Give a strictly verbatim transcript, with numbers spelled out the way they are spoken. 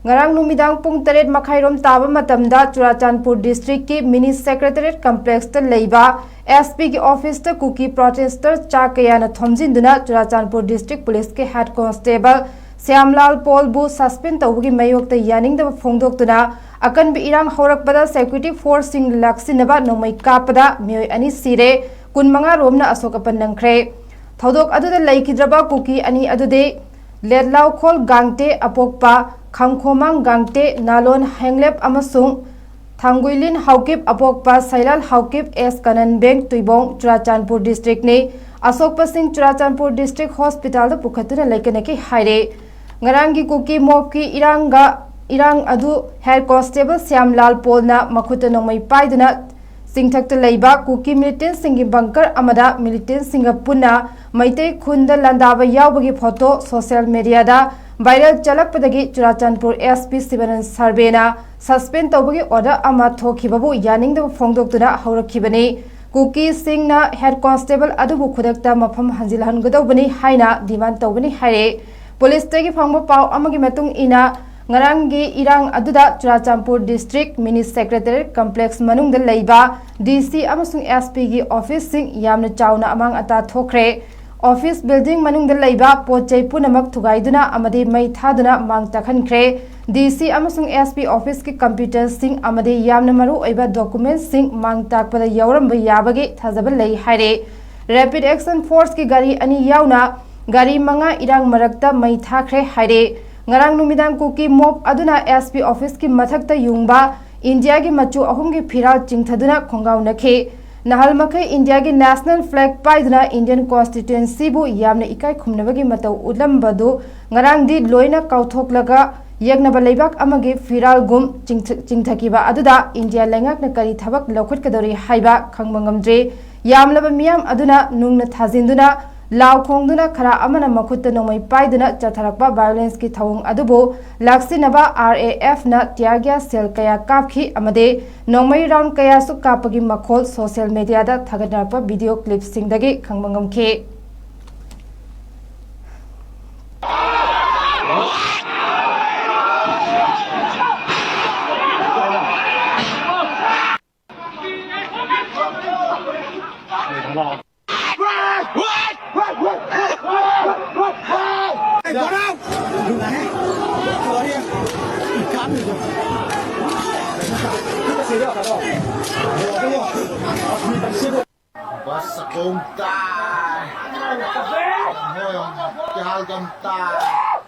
ꯉꯔꯥꯡ ꯅꯨꯃꯤꯗꯥꯡ ꯄꯨꯡ ꯇꯔꯦꯠ ꯃꯈꯥꯏꯔꯣꯝ ꯇꯥꯕ ꯃꯇꯝꯗ ꯆꯨꯔꯥꯆꯥꯟꯄꯨꯔ ꯗꯤꯁꯇ꯭ꯔꯤꯛꯀꯤ ꯃꯤꯅꯤ ꯁꯦꯀ꯭ꯔꯦꯇꯔꯤꯌꯦꯠ ꯀꯝꯄ꯭ꯂꯦꯛꯁꯇ ꯂꯩꯕ ꯑꯦꯁ ꯄꯤꯒꯤ ꯑꯣꯐꯤꯁꯇ ꯀꯨꯀꯤ ꯄ꯭ꯔꯣꯇꯦꯁꯇꯔ ꯆꯥ ꯀꯌꯥꯅ ꯊꯣꯝꯖꯤꯟꯗꯨꯅ ꯆꯨꯔꯥꯆꯥꯟꯄꯨꯔ ꯗꯤꯁꯇ꯭ꯔꯤꯛ ꯄꯨꯂꯤꯁꯀꯤ ꯍꯦꯗ ꯀꯣꯟꯁꯇꯦꯕꯜ ꯁ꯭ꯌꯥꯝꯂꯥꯜ ꯄꯣꯜꯕꯨ ꯁꯁꯄꯦꯟ ꯇꯧꯕꯒꯤ ꯃꯥꯌꯣꯛꯇ ꯌꯥꯅꯤꯡꯗꯕ ꯐꯣꯡꯗꯣꯛꯇꯨꯅ ꯑꯀꯟꯕ ꯏꯔꯥꯡ ꯍꯧꯔꯛꯄꯗ ꯁꯦꯀ꯭ꯌꯨꯔꯤꯇꯤ ꯐꯣꯔꯁꯁꯤꯡ ꯂꯥꯛꯁꯤꯟꯅꯕ ꯅꯣꯡꯃꯩ ꯀꯥꯞꯄꯗ ꯃꯤꯑꯣꯏ ꯑꯅꯤ ꯁꯤꯔꯦ, ꯀꯨꯟꯃꯉꯥ ꯔꯣꯝꯅ ꯑꯁꯣꯛ ꯑꯄꯟ ꯅꯪꯈ꯭ꯔꯦ꯫ ꯊꯧꯗꯣꯛ ꯑꯗꯨꯗ ꯂꯩꯈꯤꯗ꯭ꯔꯕ ꯀꯨꯀꯤ ꯑꯅꯤ ꯑꯗꯨꯗꯤ ꯂꯦꯠꯂꯥꯎꯈꯣꯜ ꯒꯥꯡꯇꯦ ꯑꯄꯣꯛꯄ ꯈꯥꯡꯈꯣꯃꯥꯡ ꯒꯥꯡꯇꯦ, ꯅꯥꯂꯣꯟ ꯍꯦꯡꯂꯦꯞ ꯑꯃꯁꯨꯡ ꯊꯥꯡꯒꯨꯏꯂꯤꯟ ꯍꯥꯎꯀꯤꯞ ꯑꯄꯣꯛꯄ ꯁꯩꯂꯥꯜ ꯍꯥꯎꯀꯤꯞ ꯑꯦꯁ ꯀꯅꯟꯕꯦꯡ ꯇꯨꯏꯕꯣꯡ, ꯆꯨꯔꯥꯆꯥꯟꯄꯨꯔ ꯗꯤꯁꯇ꯭ꯔꯤꯛꯅꯤ꯫ ꯑꯁꯣꯛꯄꯁꯤꯡ ꯆꯨꯔꯥꯆꯥꯟꯄꯨꯔ ꯗꯤꯁꯇ꯭ꯔꯤꯛ ꯍꯣꯁꯄꯤꯇꯥꯜꯗ ꯄꯨꯈꯠꯇꯨꯅ ꯂꯩꯀꯅꯈꯤ ꯍꯥꯏꯔꯦ꯫ ꯉꯔꯥꯡꯒꯤ ꯀꯨꯀꯤ ꯃꯣꯞꯀꯤ ꯏꯔꯥꯡꯒ ꯏꯔꯥꯡ ꯑꯗꯨ ꯍꯦꯗ ꯀꯣꯟꯁꯇꯦꯕꯜ ꯁ꯭ꯌꯥꯝꯂꯥꯜ ꯄꯣꯜꯅ ꯃꯈꯨꯠꯇ ꯅꯣꯡꯃꯩ ꯄꯥꯏꯗꯨꯅ ꯆꯤꯡꯊꯛꯇ ꯂꯩꯕ ꯀꯨꯀꯤ ꯃꯤꯂꯤꯇꯦꯟꯁꯤꯡꯒꯤ ꯕꯪꯀꯔ ꯑꯃꯗ ꯃꯤꯂꯤꯇꯦꯟꯁꯤꯡꯒ ꯄꯨꯟꯅ ꯃꯩꯇꯩ ꯈꯨꯟꯗ ꯂꯥꯟꯗꯥꯕ ꯌꯥꯎꯕꯒꯤ ꯐꯣꯇꯣ ꯁꯣꯁꯤꯌꯦꯜ ꯃꯦꯗꯤꯌꯥꯗ ꯚꯥꯏꯔꯦꯜ ꯆꯠꯂꯛꯄꯗꯒꯤ ꯆꯨꯔꯥꯆꯥꯟꯄꯨꯔ ꯑꯦꯁ ꯄꯤ ꯁꯤꯕꯅꯟ ꯁꯔꯕꯦꯅ ꯁꯁꯄꯦꯟ ꯇꯧꯕꯒꯤ ꯑꯣꯔꯗꯔ ꯑꯃ ꯊꯣꯛꯈꯤꯕꯕꯨ ꯌꯥꯅꯤꯡꯗꯕ ꯐꯣꯡꯗꯣꯛꯇꯨꯅ ꯍꯧꯔꯛꯈꯤꯕꯅꯤ꯫ ꯀꯨꯀꯤꯁꯤꯡꯅ ꯍꯦꯗ ꯀꯣꯟꯁꯇꯦꯕꯜ ꯑꯗꯨꯕꯨ ꯈꯨꯗꯛꯇ ꯃꯐꯝ ꯍꯟꯖꯤꯜꯍꯟꯒꯗꯧꯕꯅꯤ ꯍꯥꯏꯅ ꯗꯤꯃꯥꯟ ꯇꯧꯕꯅꯤ ꯍꯥꯏꯔꯦ꯫ ꯄꯨꯂꯤꯁꯇꯒꯤ ꯐꯪꯕ ꯄꯥꯎ ꯑꯃꯒꯤ ꯃꯇꯨꯡ ꯏꯟꯅ, ꯉꯔꯥꯡꯒꯤ ꯏꯔꯥꯡ ꯑꯗꯨꯗ ꯆꯨꯔꯥꯆꯥꯟꯄꯨꯔ ꯗꯤꯁꯇ꯭ꯔꯤꯛ ꯃꯤꯅꯤ ꯁꯦꯀ꯭ꯔꯦꯇꯔꯤꯌꯦꯠ ꯀꯝꯄ꯭ꯂꯦꯛꯁ ꯃꯅꯨꯡꯗ ꯂꯩꯕ ꯗꯤ ꯁꯤ ꯑꯃꯁꯨꯡ ꯑꯦꯁ ꯄꯤꯒꯤ ꯑꯣꯐꯤꯁꯁꯤꯡ ꯌꯥꯝꯅ ꯆꯥꯎꯅ ꯑꯃꯥꯡ ꯑꯇꯥ ꯊꯣꯛꯈ꯭ꯔꯦ꯫ ꯑꯣꯐꯤꯁ ꯕꯤꯜꯗꯤꯡ ꯃꯅꯨꯡꯗ ꯂꯩꯕ ꯄꯣꯠ ꯆꯩ ꯄꯨꯝꯅꯃꯛ ꯊꯨꯒꯥꯏꯗꯨꯅ ꯑꯃꯗꯤ ꯃꯩ ꯊꯥꯗꯨꯅ ꯃꯥꯡ ꯇꯥꯛꯍꯟꯈ꯭ꯔꯦ꯫ ꯗꯤ ꯁꯤ ꯑꯃꯁꯨꯡ ꯑꯦꯁ ꯄꯤ ꯑꯣꯐꯤꯁꯀꯤ ꯀꯝꯄ꯭ꯌꯨꯇꯔꯁꯤꯡ ꯑꯃꯗꯤ ꯌꯥꯝꯅ ꯃꯔꯨ ꯑꯣꯏꯕ ꯗꯣꯀꯨꯃꯦꯟꯠꯁꯤꯡ ꯃꯥꯡ ꯇꯥꯛꯄꯗ ꯌꯥꯎꯔꯝꯕ ꯌꯥꯕꯒꯤ ꯊꯥꯖꯕ ꯂꯩ ꯍꯥꯏꯔꯦ꯫ ꯔꯦꯄꯤꯗ ꯑꯦꯛꯁꯟ ꯐꯣꯔꯁꯀꯤ ꯒꯥꯔꯤ ꯑꯅꯤ ꯌꯥꯎꯅ ꯒꯥꯔꯤ ꯃꯉꯥ ꯏꯔꯥꯡ ꯃꯔꯛꯇ ꯃꯩ ꯊꯥꯈ꯭ꯔꯦ ꯍꯥꯏꯔꯦ꯫ ꯉꯔꯥꯡ ꯅꯨꯃꯤꯗꯥꯡ ꯀꯨꯀꯤ ꯃꯣꯞ ꯑꯗꯨꯅ ꯑꯦꯁ ꯄꯤ ꯑꯣꯐꯤꯁꯀꯤ ꯃꯊꯛꯇ ꯌꯨꯡꯕ ꯏꯟꯗꯤꯌꯥꯒꯤ ꯃꯆꯨ ꯑꯍꯨꯝꯒꯤ ꯐꯤꯔꯥꯜ ꯆꯤꯡꯊꯗꯨꯅ ꯈꯣꯡꯒꯥꯎꯅꯈꯤ꯫ ꯅꯍꯥꯜ ꯃꯈꯩ ꯏꯟꯗꯤꯌꯥꯒꯤ ꯅꯦꯁꯅꯦꯜ ꯐ꯭ꯂꯦꯒ ꯄꯥꯏꯗꯨꯅ ꯏꯟꯗꯤꯌꯟ ꯀꯣꯟꯁꯇꯤꯇ꯭ꯌꯨꯑꯦꯟꯁꯤꯕꯨ ꯌꯥꯝꯅ ꯏꯀꯥꯏ ꯈꯨꯝꯅꯕꯒꯤ ꯃꯇꯧ ꯎꯠꯂꯝꯕꯗꯨ ꯉꯔꯥꯡꯗꯤ ꯂꯣꯏꯅ ꯀꯥꯎꯊꯣꯛꯂꯒ ꯌꯦꯛꯅꯕ ꯂꯩꯕꯥꯛ ꯑꯃꯒꯤ ꯐꯤꯔꯥꯜꯒꯨꯝ ꯆꯤꯡꯊ-, ꯆꯤꯡꯊꯈꯤꯕ ꯑꯗꯨꯗ ꯏꯟꯗꯤꯌꯥ ꯂꯩꯉꯥꯛꯅ ꯀꯔꯤ ꯊꯕꯛ ꯂꯧꯈꯠꯀꯗꯧꯔꯤ ꯍꯥꯏꯕ ꯈꯪꯕ ꯉꯝꯗ꯭ꯔꯤ꯫ ꯌꯥꯝꯂꯕ ꯃꯤꯌꯥꯝ ꯑꯗꯨꯅ ꯅꯨꯡꯅ ꯊꯥꯖꯤꯟꯗꯨꯅ, ꯂꯥꯎ ꯈꯣꯡꯗꯨꯅ, ꯈꯔ ꯑꯃꯅ ꯃꯈꯨꯠꯇ ꯅꯣꯡꯃꯩ ꯄꯥꯏꯗꯨꯅ ꯆꯠꯊꯔꯛꯄ ꯚꯥꯏꯑꯣꯂꯦꯟꯁꯀꯤ ꯊꯧꯑꯣꯡ ꯑꯗꯨꯕꯨ ꯂꯥꯛꯁꯤꯟꯅꯕ ꯑꯥꯔ ꯑꯦ ꯑꯦꯐꯅ ꯇꯤꯌꯥꯔ ꯒ꯭ꯌꯥꯁ ꯁꯦꯜ ꯀꯌꯥ ꯀꯥꯞꯈꯤ ꯑꯃꯗꯤ ꯅꯣꯡꯃꯩ ꯔꯥꯎꯟ ꯀꯌꯥꯁꯨ ꯀꯥꯞꯄꯒꯤ ꯃꯈꯣꯜ ꯁꯣꯁꯤꯌꯦꯜ ꯃꯦꯗꯤꯌꯥꯗ ꯊꯥꯒꯠꯅꯔꯛꯄ ꯚꯤꯗꯤꯑꯣ ꯀ꯭ꯂꯤꯞꯁꯤꯡꯗꯒꯤ ꯈꯪꯕ ꯉꯝꯈꯤ꯫ Basta kong tai. Hoy, kihal kang tai.